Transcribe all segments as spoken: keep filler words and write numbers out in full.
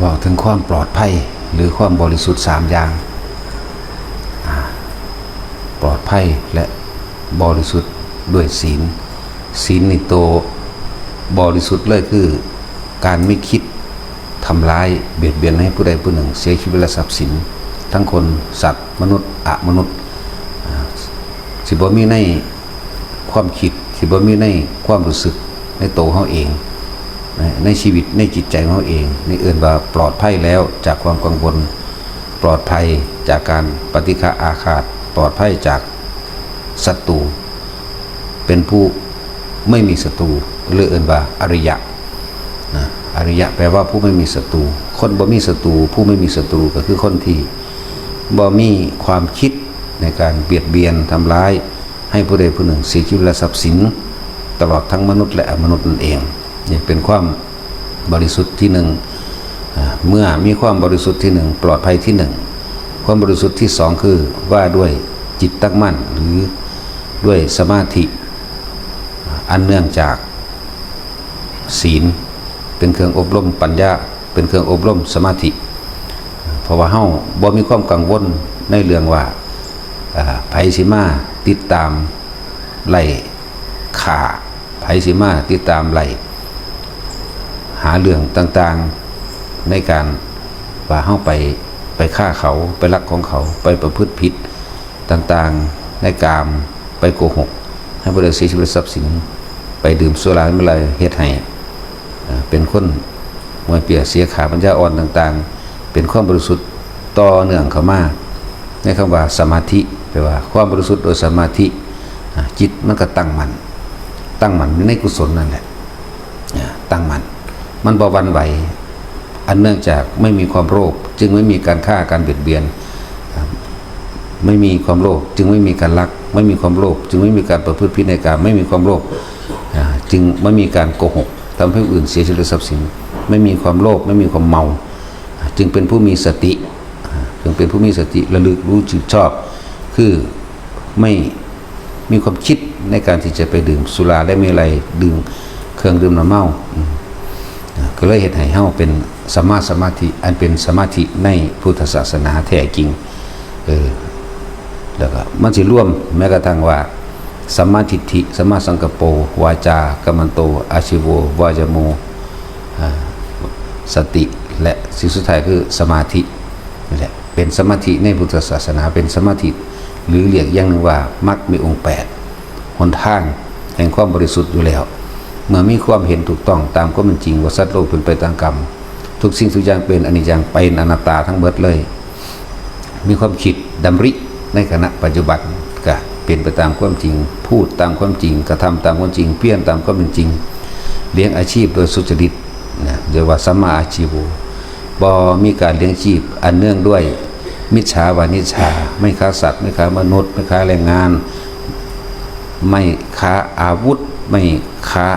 บอกถึงความปลอดภัยหรือความบริสุทธิ์สามอย่าง อ่า ปลอดภัยและบริสุทธิ์ด้วยศีล ศีลนี่โตบริสุทธิ์เลยคือการไม่คิดทำร้ายเบียดเบียนให้ผู้ใดผู้หนึ่งเสียชีวิตและทรัพย์สิน ทั้งคนสัตว์มนุษย์อมนุษย์ อ่า สิบ่มีในความคิด สิบ่มีในความรู้สึกในโตเฮาเอง ในในชีวิตในจิตใจของเฮาเอง นี่เอิ้นว่าปลอดภัยแล้วจากความกังวล ปลอดภัยจากการปฏิฆะอาฆาต ปลอดภัยจากศัตรู เป็นผู้ไม่มีศัตรู หรือเอิ้นว่าอริยะนะ อริยะแปลว่าผู้ไม่มีศัตรู คนบ่มีศัตรู ผู้ไม่มีศัตรูก็คือคนที่บ่มีความคิดในการเบียดเบียนทำร้ายให้ผู้ใดผู้หนึ่งเสียชีวิตและทรัพย์สิน ตลอดทั้งมนุษย์และอมนุษย์นั่นเอง นี่เป็นความบริสุทธิ์ที่หนึ่ง อ่า เมื่อมีความบริสุทธิ์ที่หนึ่ง ปลอดภัยที่หนึ่ง ความบริสุทธิ์ที่สองคือว่าด้วยจิตตั้งมั่นหรือด้วยสมาธิ อันเนื่องจากศีลเป็นเครื่องอบรมปัญญา เป็นเครื่องอบรมสมาธิ เพราะว่าเฮาบ่มีความกังวลในเรื่องว่า อ่า ไผสิมาติดตามไล่ฆ่า ไผสิมาติดตามไล่หาเรื่องต่างๆ ในการว่าเฮาไป ไปฆ่าเขา ไปลักของเขา ไปประพฤติผิดต่างๆ ในกาม ไปโกหก ให้ผู้ใดเสียชีวิตทรัพย์สิน ไปดื่มสุราเมื่อไรเฮ็ดให้ อ่า เป็นคนมวยเปียเสียขาปัญญาอ่อนต่างๆ เป็นความบริสุทธิ์ต่อเนื่องเข้ามา ในคำว่าสมาธิแปลว่าความบริสุทธิ์โดยสมาธิ อ่า จิตมันก็ตั้งมั่น ตั้งมั่นอยู่ในกุศลนั่นแหละ อ่า ตั้งมั่น มันบ่หวั่นไหว อันเนื่องจากไม่มีความโลภจึงไม่มีการฆ่าการเบียดเบียน อ่า ไม่มีความโลภจึงไม่มีการลัก ไม่มีความโลภจึงไม่มีการประพฤติผิดในกาม ไม่มีความโลภ อ่า จึงไม่มีการโกหกทำให้ผู้อื่นเสียชีวิตทรัพย์สิน ไม่มีความโลภ ไม่มีความเมา อ่า จึงเป็นผู้มีสติ อ่า จึงเป็นผู้มีสติระลึกรู้สึกชอบ คือไม่มีความคิดในการที่จะไปดื่มสุราและเมรัย ดื่มเครื่องดื่มน้ำเมา อืม อ่า ก็เลยเฮ็ดให้เฮาเป็นสัมมาสมาธิ อันเป็นสมาธิในพุทธศาสนาแท้จริง เออ แล้วก็มันสิรวมแม้กระทั่งว่า สัมมาทิฏฐิ สัมมาสังกัปโป วาจากัมมันโต อาชีโว วายโม อ่า สติ และสิ่งสุดท้ายคือสมาธิ นี่แหละ เป็นสมาธิในพุทธศาสนา เป็นสมาธิ หรือเรียกอย่างหนึ่งว่ามรรคมีองค์แปด หนทางแห่งความบริสุทธิ์อยู่แล้ว เมื่อมีความเห็นถูกต้องตามความเป็นจริงว่าสัตว์โลกเป็นไปตามกรรม ทุกสิ่งทุกอย่างเป็นอนิจจัง เป็นอนัตตาทั้งหมดเลย มีความคิดดำริในขณะปัจจุบัน ก็เป็นไปตามความจริง พูดตามความจริง กระทำตามความจริง เพียรตามความเป็นจริง เลี้ยงอาชีพโดยสุจริตนะ เรียกว่าสัมมาอาชีโว บ่มีการเลี้ยงชีพอันเนื่องด้วยมิจฉาวานิจฉา ไม่ฆ่าสัตว์ ไม่ค้ามนุษย์ ไม่ค้าแรงงาน ไม่ค้าอาวุธ ไม่ค้า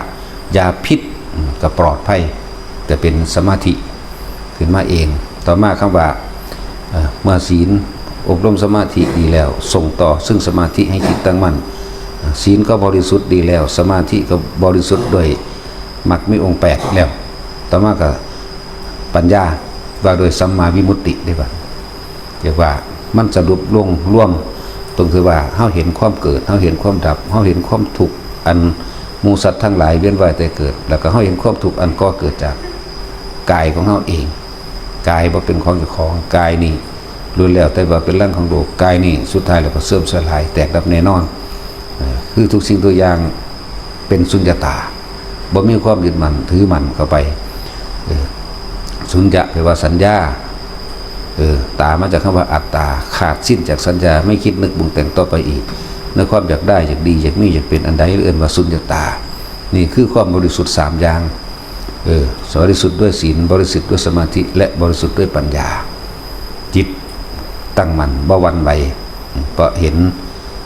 ยาพิษ อืม ก็ปลอดภัย แต่เป็นสมาธิขึ้นมาเอง ต่อมาคำว่า เอ่อ เมื่อศีลอบรมสมาธิดีแล้ว ส่งต่อซึ่งสมาธิให้จิตตั้งมั่น อ่า ศีลก็บริสุทธิ์ดีแล้ว สมาธิก็บริสุทธิ์ด้วยมรรคมีองค์แปดแล้ว ต่อมาก็ปัญญา ว่าด้วยสัมมาวิมุตติได้บ่ เรียกว่ามันสรุปลงรวมตรงที่ว่าเฮาเห็นความเกิด เฮาเห็นความดับ เฮาเห็นความทุกข์อันหมู่สัตว์ทั้งหลายเวียนว่ายแต่เกิด แล้วก็เฮาเห็นความทุกข์อันก่อเกิดจากกายของเฮาเอง กายบ่เป็นของเจ้าของ กายนี่ล้วนแล้วแต่ว่าเป็นรังของโลก กายนี่สุดท้ายแล้วก็เสื่อมสลายแตกดับแน่นอน เอ่อ คือทุกสิ่งทุกอย่างเป็นสุญญตา บ่มีความยึดมั่นถือมั่นเข้าไป เออ สุญญะแปลว่าสัญญา เออ ตามาจากคำว่าอัตตา ขาดสิ้นจากสัญญา ไม่คิดนึกปรุงแต่งต่อไปอีก ในความอยากได้ อยากดี อยากมี อยากเป็นอันใด เอิ้นว่าสุญญตา นี่คือความบริสุทธิ์สามอย่าง เออ บริสุทธิ์ด้วยศีล บริสุทธิ์ด้วยสมาธิ และบริสุทธิ์ด้วยปัญญา จิตตั้งมั่น บ่หวั่นไหว เพราะเห็น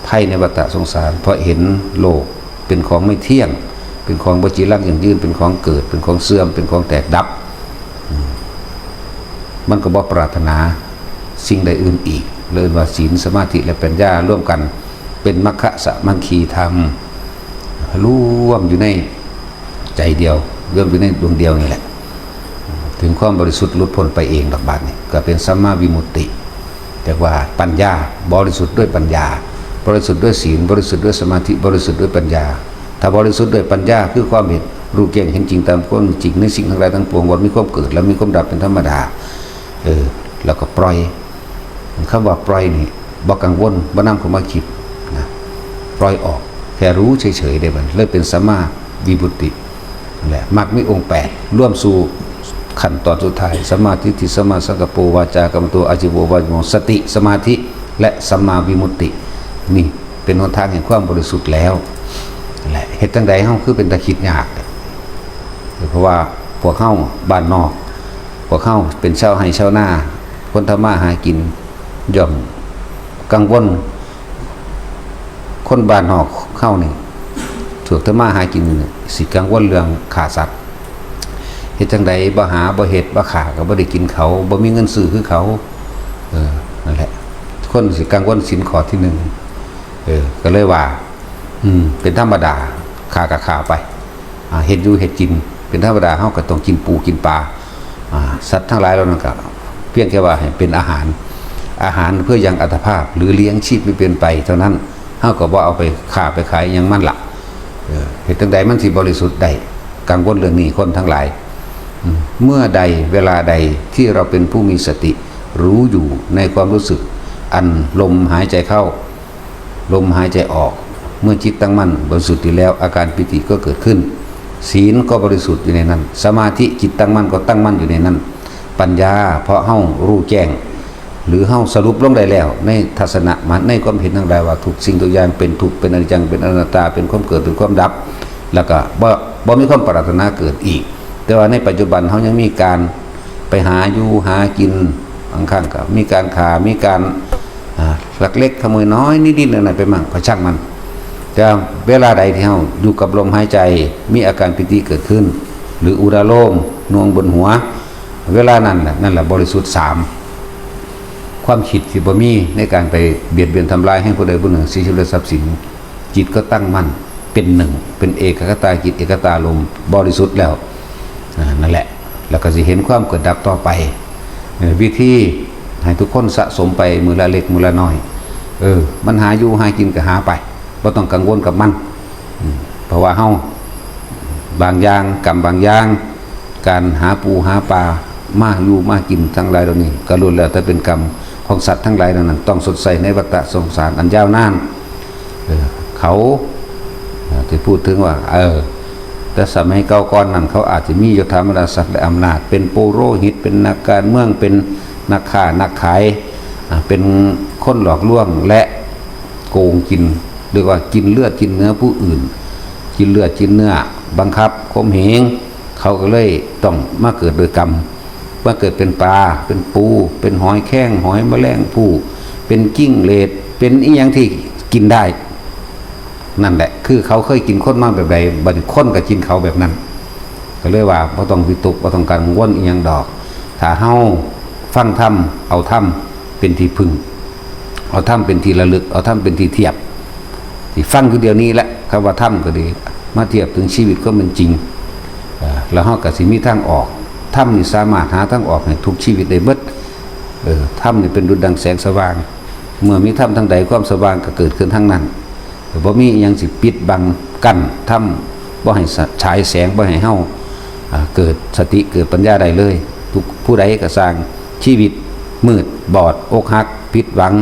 ภัยในวัฏสงสาร เพราะเห็นโลกเป็นของไม่เที่ยง เป็นของบ่จีรังยั่งยืน เป็นของเกิด เป็นของเสื่อม เป็นของแตกดับ อืม มันก็บ่ปรารถนาสิ่งใดอื่นอีก เลยว่าศีล สมาธิ และปัญญาร่วมกันเป็นมัคคะสามัคคีธรรม รวมอยู่ในใจเดียว รวมอยู่ในดวงเดียวนี่แหละ ถึงความบริสุทธิ์หลุดพ้นไปเองดอกบาดนี้ ก็เป็นสัมมาวิมุตติ เรียกว่าปัญญา บริสุทธิ์ด้วยปัญญา บริสุทธิ์ด้วยศีล บริสุทธิ์ด้วยสมาธิ บริสุทธิ์ด้วยปัญญา ถ้าบริสุทธิ์ด้วยปัญญาคือความเห็นรู้แจ้งเห็นจริงตามความจริงในสิ่งทั้งหลายทั้งปวงว่ามีความเกิดและมีความดับเป็นธรรมดา เออ แล้วก็ปล่อย คำว่าปล่อยนี่บ่กังวลบ่นำเข้ามาคิดนะ ปล่อยออก แค่รู้เฉยๆได้มันเลยเป็นสัมมาวิมุตติ นั่นแหละ มรรคมีองค์แปด รวมสู่ขั้นตอนสุดท้าย สัมมาทิฏฐิ สัมมาสังกัปโป วาจากรรมโต อาชีโว วายโม สติ สมาธิ และสัมมาวิมุตติ นี่เป็นหนทางแห่งความบริสุทธิ์แล้ว นั่นแหละ เฮ็ดจั่งใดเฮาคือเป็นตาคิดยาก เพราะว่าพวกเฮาบ้านนอก พวกเฮาเป็นชาวไร่ชาวนา คนทำมาหากิน ย่อมกังวล คนบ้านนอกเฮานี่ ถูกทำมาหากินนี่ สิกังวลเรื่องฆ่าสัตว์ เฮ็ดจั่งใดบ่หาบ่เฮ็ดบ่ฆ่าก็บ่ได้กินเขา บ่มีเงินซื้อคือเขา เออ นั่นแหละ คนสิกังวลศีลข้อที่หนึ่ง เออ ก็เลยว่า อืม เป็นธรรมดา ฆ่าก็ฆ่าไป อ่า เฮ็ดอยู่เฮ็ดกิน เป็นธรรมดา เฮาก็ต้องกินปูกินปลา อ่า สัตว์ทั้งหลายเหล่านั้นก็เพียงแค่ว่าให้เป็นอาหาร อาหารเพื่อยังอัตภาพ หรือเลี้ยงชีพไม่เป็นไปเท่านั้น เฮาก็บ่เอาไปฆ่าไปขายหยังมันละ เออ เฮ็ดจั่งใดมันสิบริสุทธิ์ได้ กังวลเรื่องนี้คนทั้งหลาย อืม เมื่อใดเวลาใดที่เราเป็นผู้มีสติ รู้อยู่ในความรู้สึก อันลมหายใจเข้า ลมหายใจออก เมื่อจิตตั้งมั่นบริสุทธิ์อยู่แล้ว อาการปีติก็เกิดขึ้น ศีลก็บริสุทธิ์อยู่ในนั้น สมาธิจิตตั้งมั่นก็ตั้งมั่นอยู่ในนั้น ปัญญา เพราะเฮารู้แจ้ง หรือเฮาสรุปลงได้แล้ว ในทัศนะมัน ในความเห็นทั้งหลายว่าทุกสิ่งทุกอย่างเป็นทุกข์ เป็นอนิจจัง เป็นอนัตตา เป็นความเกิด เป็นความดับ แล้วก็บ่ บ่มีความปรารถนาเกิดอีก แต่ว่าในปัจจุบันเฮายังมีการไปหาอยู่หากิน บางครั้งก็มีการฆ่า มีการ อ่า ลักเล็กขโมยน้อยนิดๆหน่อยๆไปมั่ง ก็ช่างมัน แต่เวลาใดที่เฮาอยู่กับลมหายใจ มีอาการปีติเกิดขึ้น หรืออุราโลมหน่วงบนหัว เวลานั้นแหละ นั่นแหละบริสุทธิ์สาม ความคิดที่บ่มีในการไปเบียดเบียนทำลายให้ผู้ใดผู้หนึ่ง เสียชีวิตและทรัพย์สิน จิตก็ตั้งมั่นเป็นหนึ่ง เป็นเอกคตาจิต เอกคตารมณ์บริสุทธิ์แล้ว อ่า นั่นแหละ แล้วก็สิเห็นความเกิดดับต่อไป เออ วิธีให้ทุกคนสะสมไปมื้อละเล็กมื้อละน้อย เออ มันหาอยู่หากินก็หาไป บ่ต้องกังวลกับมัน อืม เพราะว่าเฮา บางอย่าง กรรมบางอย่าง การหาปูหาปลามาอยู่มากินทั้งหลายเหล่านี้ ก็ล้วนแล้วแต่เป็นกรรมของสัตว์ทั้งหลายเหล่านั้น ต้องชดใช้ในวัฏสงสารอันยาวนาน เออ เขา เอ่อ ที่พูดถึงว่า เออ แต่สมัยเก่าก่อนนั้น เขาอาจจะมียศถาบรรดาศักดิ์และอำนาจ เป็นปุโรหิต เป็นนักการเมือง เป็นนักค้านักขาย อ่า เป็นคนหลอกลวงและโกงกิน เรียกว่ากินเลือดกินเนื้อผู้อื่น กินเลือดกินเนื้อ บังคับข่มเหง เขาก็เลยต้องมาเกิดโดยกรรม มาเกิดเป็นปลา เป็นปู เป็นหอยแครง หอยแมลงภู่ เป็นจิ้งเหลน เป็นอีหยังที่กินได้ นั่นแหละ คือเขาเคยกินคนมาแบบใด บัดนี้คนก็กินเขาแบบนั้น ก็เลยว่าบ่ต้องวิตก บ่ต้องกังวลอีหยังดอก ถ้าเฮาฟังธรรม เอาธรรมเป็นที่พึ่ง เอาธรรมเป็นที่ระลึก เอาธรรมเป็นที่เทียบ ที่ฟังอยู่เดี๋ยวนี้แหละ คำว่าธรรมก็ดี มาเทียบถึงชีวิตความเป็นจริง เอ่อ แล้วเฮาก็สิมีทางออก ธรรมนี่สามารถหาทางออกให้ทุกชีวิตได้เบิด เออ ธรรมนี่เป็นดุจดังแสงสว่าง เมื่อมีธรรมทางใด ความสว่างก็เกิดขึ้นทางนั้น บ่มีอิหยังสิปิดบังกั้นธรรม บ่ให้สะ ฉายแสง บ่ให้เฮา อ่า เกิดสติ เกิดปัญญาได้เลย ทุกผู้ใดก็ซ่าง ชีวิตมืดบอด อกหัก ผิดหวัง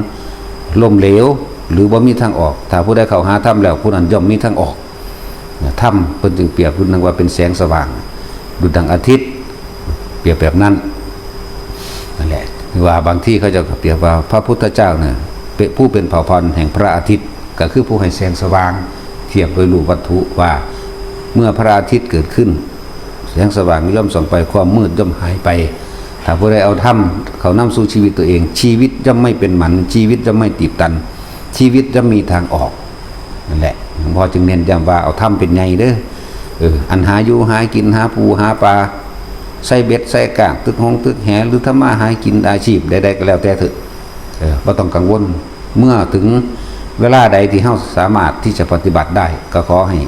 ล้มเหลว หรือบ่มีทางออก ถ้าผู้ใดเข้าหาธรรมแล้ว ผู้นั้นย่อมมีทางออก ธรรมเพิ่นจึงเปรียบดุจดังว่าเป็นแสงสว่าง ดุจดังอาทิตย์ เปรียบแบบนั้น นั่นแหละ คือว่าบางทีเขาเจ้าก็เปรียบว่าพระพุทธเจ้าเนี่ยเป็นผู้เป็นเผ่าพันธุ์แห่งพระอาทิตย์ ก็คือผู้ให้แสงสว่าง เทียบโดยรูปวัตถุว่า เมื่อพระอาทิตย์เกิดขึ้น แสงสว่างย่อมส่องไป ความมืดย่อมหายไป ถ้าผู้ใดเอาธรรมเข้านำสู่ชีวิตตัวเอง ชีวิตย่อมไม่เป็นหมัน ชีวิตย่อมไม่ตีบตัน ชีวิตย่อมมีทางออก นั่นแหละ หลวงพ่อจึงเน้นย้ำว่าเอาธรรมเป็นใหญ่เด้อ เออ อันหาอยู่หากิน หาปูหาปลา ใส่เบ็ดใส่ก้าง ตึกฮงตึกแห หรือทำมาหากิน อาชีพใดๆก็แล้วแต่เถอะ เออ บ่ต้องกังวล เมื่อถึงเวลาใดที่เฮาสามารถที่จะปฏิบัติได้ ก็ขอให้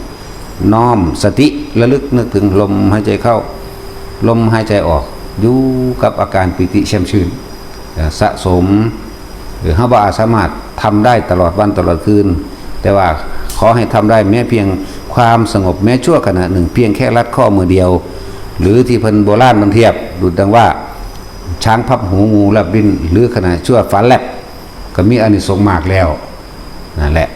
น้อมสติระลึกนึกถึงลมหายใจเข้า ลมหายใจออก อยู่กับอาการปีติแช่มชื่น เอ่อสะสม หรือเฮาบ่อาจสามารถทำได้ตลอดวันตลอดคืน แต่ว่าขอให้ทำได้แม้เพียงความสงบแม้ชั่วขณะหนึ่ง เพียงแค่ลัดข้อมือเดียว หรือที่เพิ่นโบราณมันเทียบดุจดังว่า ช้างพับหู งูแลบลิ้น หรือขณะชั่วฟ้าแลบ ก็มีอานิสงส์มากแล้ว นั่นแหละ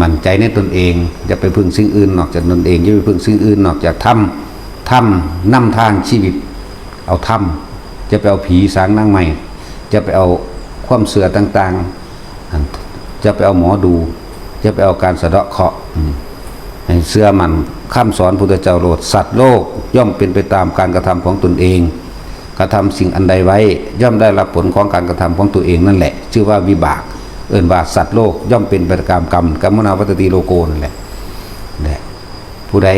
มั่นใจในตนเอง อย่าไปพึ่งสิ่งอื่นนอกจากตนเอง อย่าไปพึ่งสิ่งอื่นนอกจากธรรม ธรรมนำทางชีวิต เอาธรรม จะไปเอาผีสางนางไม้ จะไปเอาความเชื่อต่างๆ จะไปเอาหมอดู จะไปเอาการสะเดาะเคราะห์ อืม ให้เชื่อมั่นคำสอนพุทธเจ้าโลด สัตว์โลกย่อมเป็นไปตามการกระทำของตนเอง กระทำสิ่งอันใดไว้ ย่อมได้รับผลของการกระทำของตัวเองนั่นแหละ ชื่อว่าวิบาก เอิ้นว่าสัตว์โลกย่อมเป็นไปตามกรรม กรรมนาวัตติโลโกนั่นแหละ แหละ ผู้ใด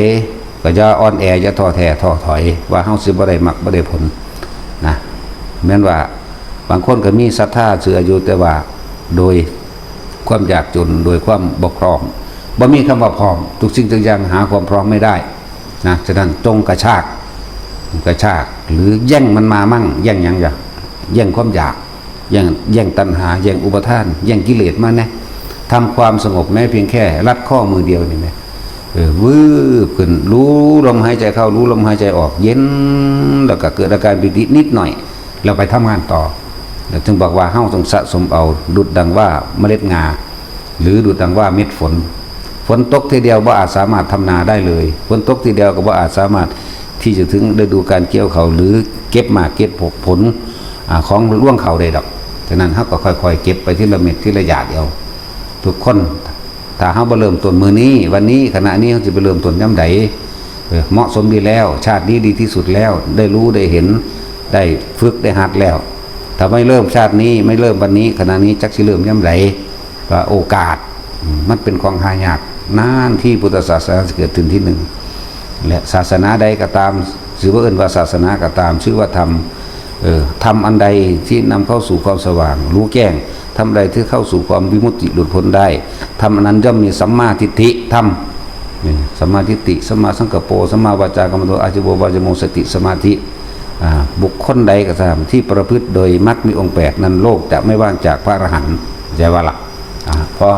ก็อย่าอ่อนแอ อย่าท้อแท้ท้อถอย ว่าเฮาสิบ่ได้มรรคบ่ได้ผลนะ แม้นว่าบางคนก็มีศรัทธาเชื่ออยู่ แต่ว่าโดยความยากจน โดยความบ่พร้อม บ่มีคำว่าพร้อม ทุกสิ่งทุกอย่างหาความพร้อมไม่ได้นะ ฉะนั้นจงกระชาก กระชาก หรือแย่งมันมามั่ง แย่งหยังจ้ะ แย่งความอยาก แย่ง แย่งตัณหา แย่งอุปาทาน แย่งกิเลสมาแน่ ทำความสงบแม้เพียงแค่ลัดข้อมือเดียวนี่แหม เออ วืบขึ้น รู้ลมหายใจเข้า รู้ลมหายใจออก เย็น แล้วก็เกิดอาการปีตินิดหน่อย แล้วไปทำงานต่อ แล้วจึงบอกว่าเฮาต้องสะสมเอา ดุจดังว่าเมล็ดงา หรือดุจดังว่าเม็ดฝน ฝนตกทีเดียวบ่อาจสามารถทำนาได้เลย ฝนตกทีเดียวก็บ่อาจสามารถที่จะถึงฤดูการเกี่ยวข้าว หรือเก็บหมากเก็บผล อ่า ของรวงข้าวได้ดอก ฉะนั้นเฮาก็ค่อยๆ เก็บไปทีละเม็ดทีละหยาดเอา ทุกคน ถ้าเฮาบ่เริ่มต้นมื้อนี้ วันนี้ ขณะนี้ เฮาสิไปเริ่มต้นยามใด เออ เหมาะสมดีแล้ว ชาตินี้ดีที่สุดแล้ว ได้รู้ได้เห็น ได้ฝึกได้หัดแล้ว ถ้าไม่เริ่มชาตินี้ ไม่เริ่มวันนี้ ขณะนี้จักสิเริ่มยามใด ว่าโอกาส อืม มันเป็นของหายาก นานที่พุทธศาสนาจะเกิดขึ้นที่หนึ่ง และศาสนาใดก็ตาม ชื่อว่าเอิ้นว่าศาสนาก็ตาม ชื่อว่าธรรม เออ ธรรมอันใดที่นำเข้าสู่ความสว่าง รู้แจ้ง ธรรมใดที่เข้าสู่ความวิมุตติหลุดพ้นได้ ธรรมอันนั้นย่อมมีสัมมาทิฏฐิธรรม นี่ สัมมาทิฏฐิ สัมมาสังกัปโป สัมมาวาจากรรมโต อาชีโว วายโม สติ สมาธิ อ่า บุคคลใดก็ตามที่ประพฤติโดยมรรคมีองค์แปดนั้น โลกจะไม่ว่างจากพระอรหันต์ ใช่ว่าล่ะ อ่า พอ